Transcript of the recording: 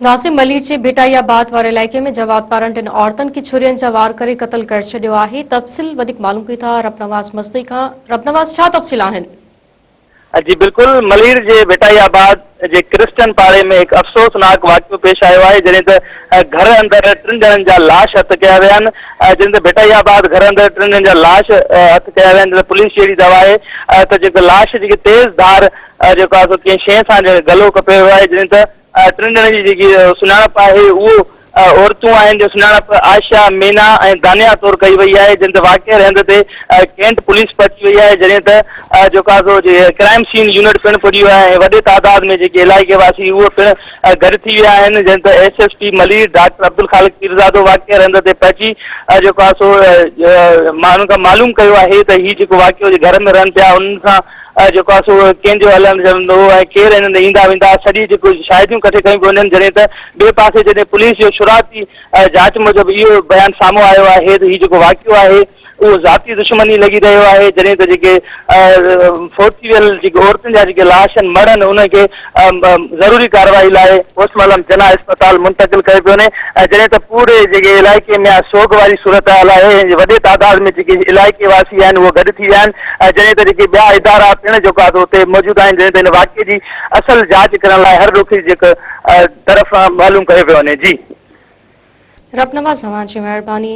ناصر ملير جي ڀٽائي آباد واري علائقي ۾ جوابدارن ٽن عورتن کي ڇرين جا وار ڪري قتل ڪري ڇڏيو آهي، تفصيل وڌيڪ معلوم ڪيون ٿا ربنواز مستوئي کان، ربنواز ڇا تفصيل آهن؟ جي بلڪل ملير جي ڀٽائي آباد جي ڪرسچن پاڙي ۾ هڪ افسوسناڪ واقعو پيش آيو آهي جڏهن ته گهر اندر ٽن ڄڻن جا لاش هٿ ڪيا ويا آهن جڏهن ته ڀٽائي آباد گهر اندر ٽن ڄڻن جا لاش هٿ ڪيا ويا آهن جڏهن ته پوليس جي اهڙي دعويٰ آهي ته جيڪو لاش جيڪي تيز ڌار جيڪو آهي سو ڪنهن شيء سان گلو ڪپيو ويو آهي جڏهن ته ٽن ڄڻن جي جيڪي سڃاڻپ آهي اهو عورتون آهن جو سڃاڻپ عائشه، مينا ۽ دانيا طور ڪئي وئي آهي جن تي واقعي واري هنڌ تي ڪينٽ پوليس پهچي وئي آهي جڏهن ته جيڪو آهي سو ڪرائم سين يونٽ پڻ پڄي ويو آهي ۽ وڏي تعداد ۾ جيڪي علائقي واسي اهي پڻ گڏ ٿي ويا آهن جڏهن ته S S P Malir doctor Abdul Khaliq Pirzado واقعي واري هنڌ تي پهچي جيڪو آهي سو ماڻهن کان معلوم ڪيو آهي ته هي جيڪو واقعو گهر ۾ رهن پيا انهن سان جيڪو آهي سو ڪنهن جو هلڻ چلڻ هو ۽ ڪير هنن ڏي ايندا ويندا ها، سڄي جيڪو شاهديون ڪٺي ڪيون پيون وڃن، جڏهن ته ٻئي پاسي جڏهن پوليس جو شروعاتي جاچ موجب اهو بيان سامهون آيو آهي ته هي جيڪو واقعو آهي اهو ذاتي دشمني لڳي رهيو آهي، جڏهن ته جيڪي فوت ٿي ويل جيڪي عورتن جا جيڪي لاش آهن مڙهه آهن انهن کي ضروري ڪارروائي لاء پوسٽ مارٽم جناح اسپتال منتقل ڪيو پيو وڃي ۽ جڏهن ته پوري جيڪي علائقي ۾ سوڳ واري صورتحال آهي ۽ وڏي تعداد ۾ جيڪي علائقي واسي آهن اهي گڏ ٿي ويا آهن ۽ جڏهن ته جيڪي ٻيا ادارا پڻ جيڪو آهي اتي موجود آهن جڏهن ته هن واقعي جي اصل جاچ ڪرڻ لاء هر رخ جيڪو طرف معلوم ڪيو پيو وڃي جي. رب نواز اوهان جي مهرباني.